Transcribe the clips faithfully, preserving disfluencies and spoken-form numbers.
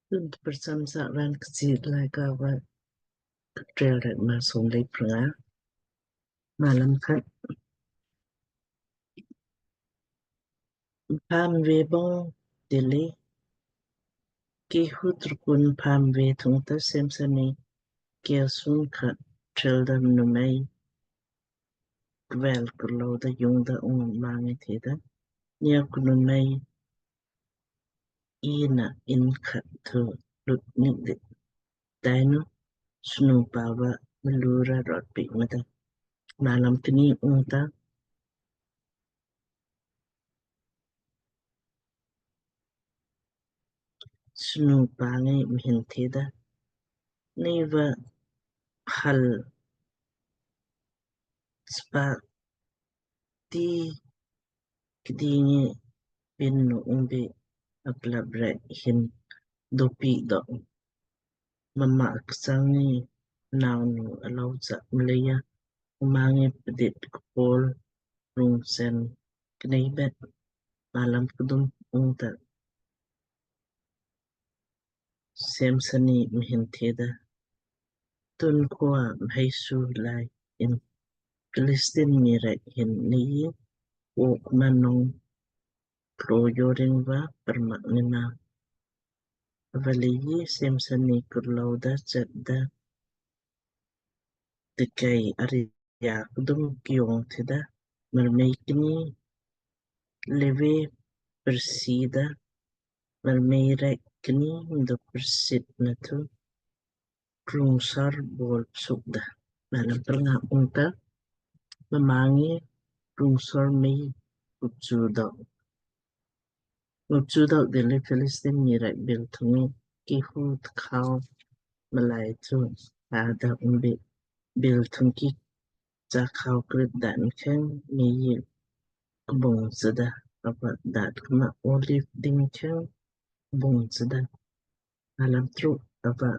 Tun tprcham sa raan Kchiir Laaika va Kikteelrek maa som lei pranga. Malam khat. Mpha mvei bong dilli, Kihu trukun mpha mvei thungta Samson ni keel sung khat thelda mnumei kvel kurlou da jungda ung mma ngi theda, Nei ku numei inna inn khat thu lut nik di. Pdainu snu pa va mlu ra rot piik mada. Malam kni. Ungta snu pa ngi mhin theda, Nei va hal spa ti kdingi pin nu ungbi aplap rek hin dopiik dok. Mma kchang ngi nau nu alou cha mleija mma ngi pdit kpol rungsen knei bet. Malam kdum. Ungta Samson ni mhin theda, Tun khua mhai su lai in Philistine mii rek hin nei wo kma nong klo joring va permak nina. Ava leiji Samson ni kurlou da chat da tikai aria kdum kiong theda, marmei kni leve persida, marmei rek kni mdo persit na thu krungsor bol sukda. Malam pranga. Ungta mma ngi krungsor mei kupchu dok. Kupchu dok dilli Philistine mii rek bil thungi Kihu tkhau mlai thu ada ungbi bil thungki chakhau krit da mkheng mei kbong chada. Ava dat kma olive ding kheng bong chada. Malam truk. Ava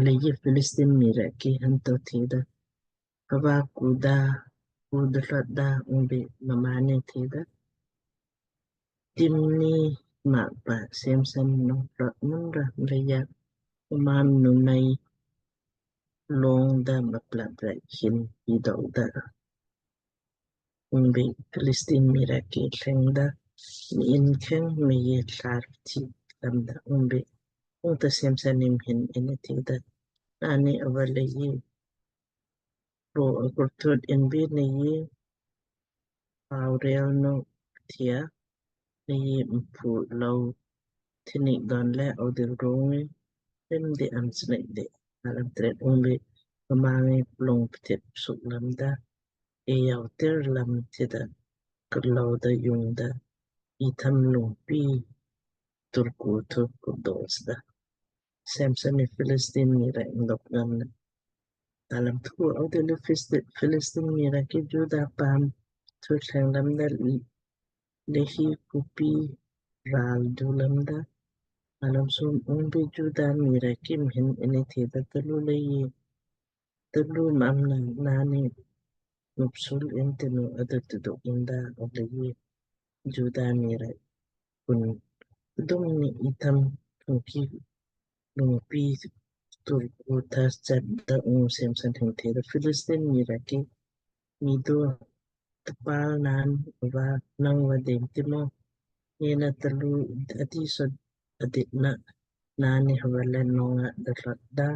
leiji Philistine mii rek ki hanto theda, Hava kuda, kuda hlot da? Ungbi mma ni theda, Timni mak pa Samson nong hlot mun ra mleija mma mnumei long da maplap rek hin pidok da. Ungbi Philistine mii rek ki thleng da, mii in kheng mei tlar thi lamda. Ungbi ungta Samson ni mhin inni theda, Nani ava leiji ro akurthut inbi nei pau rel nu thia, nei mpu lou thinik don le audil rongi rim di am snek di. Malam tret. Ungbi mma ngi plung ptit suk lamda, e yau tir lam thida kurlou da jungda itham lungpi turku thu kudosda. Samson ni Philistine mii rek ndok ngamna. Malam thu. Audil Philistine mii rek ki Juda paam thu thleng lamda, Lehi kupi ral du lamda. Malam som. Ungbi Juda mii rek ki mhin inni theda, Talu leiji, talu mamna nani nupsul in tinu adatu dok inda? Ava leiji Juda mii rek kun kdum ni itham thungki lungpi turku tha chat da. Ungu Samson hin theda, Philistine mii rek ki mii do tpal naan va nang va dem timo? Nei na talu ati so adit na nani hava le nong a da hlot da?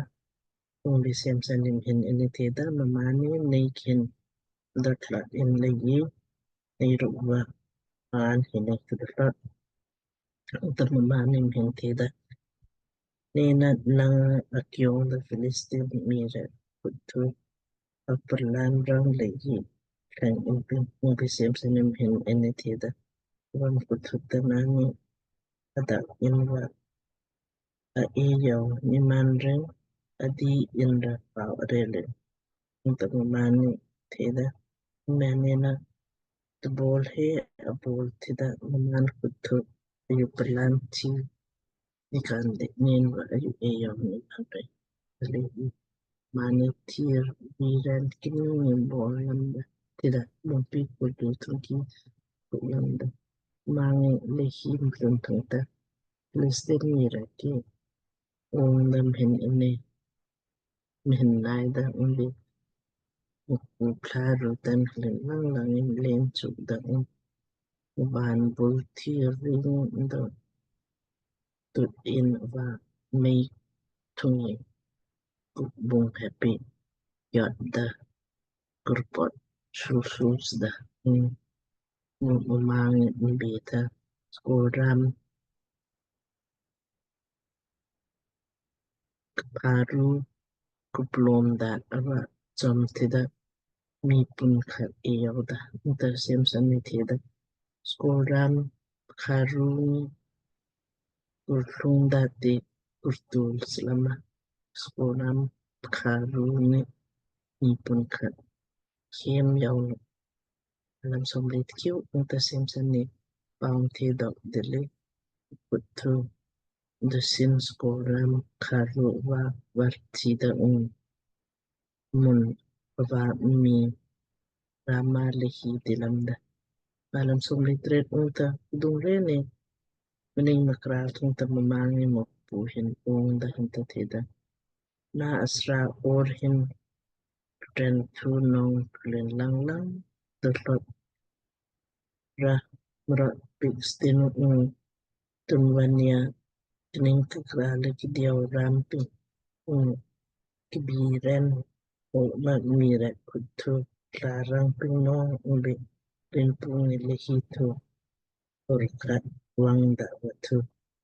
Ungbi Samson ni mhin inni theda, Mmaanni nei kihin da hlot in leiji nei rukva an hin nei kida hlot. Ungta mmaanni mhin theda, Nei na nang akiong da Philistine mii rek khut thu aparlan rang leiji thleng in ping. Ungbi Samson ni mhin inni theda, Vam khut thu ta nani adak inva a e yau ni man reng adi inra pau arel in. Ungta mmaanni theda, Mmaanni na tbol he abol thida mmaan khut thu ayu parlan thi ni kan de nen va ayu e yau ni man reng. Ava leiji mmaanni thiir mii ren kni ni bol lamda thida lungpi khut thu thungki khut lamda. Mma ngi Lehi mplun thungta Filistin mii rek ki ong da mhin inni mhin nai da ungbi Mukpu Pthla rutan hlin lang lang in len chuk da ung. Uban bul thi ring da tut in va mei thung in kukbung heppi yot da kurpot susus da ung. Mumang in bita skoram kparu kuplom da ava chom thida mii pun khat eau da ungta Samson ni theda skoram kparu ni kurlung da te kurtul slama skoram kparu ni mii pun khat khem yau. Alam somlit kiu ungta Samson ni paung the dok dili kuthu dusin skoram kparu va var thida ung mun va mii Rama Lehi dilamda. Alam somlit ret ungta kudung reni mning makral thungta Mumang ni Mukpu hin ong da hinta theda na asra or hin pren thu nong plen lang lang dotlot ra mrot pik stinu ung tunvania kning kakra le kidiau ram ping ung kibi ren o ma mii rek kuthu klarang ping nong ung bi rin pung ni Lehi thu orkat wang da vathu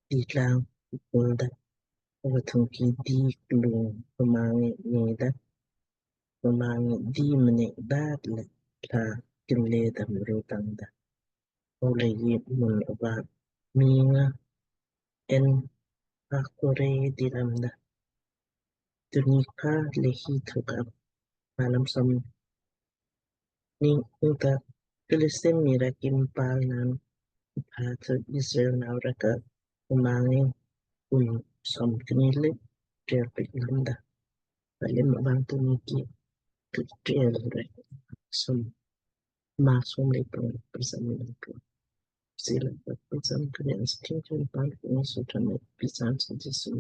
di lang pul da vathung ki di klung Mumang ni da Mumang ni di mne dat le tla kinle da mru tang da. Ole yi mun ava mii nga En Hakkore dilamda. Tuni kha Lehi thu kap. Alam som ni ungta Filistin mii rek ki mpal nan pha thu Israel nau rek ka Mumang ni un som kni le trial pik lamda. Alim abang tuni ki trial rek som ma som le pun prasam le pun sila pun sam kni as king king pan kni sutra me pisan sa Jisu.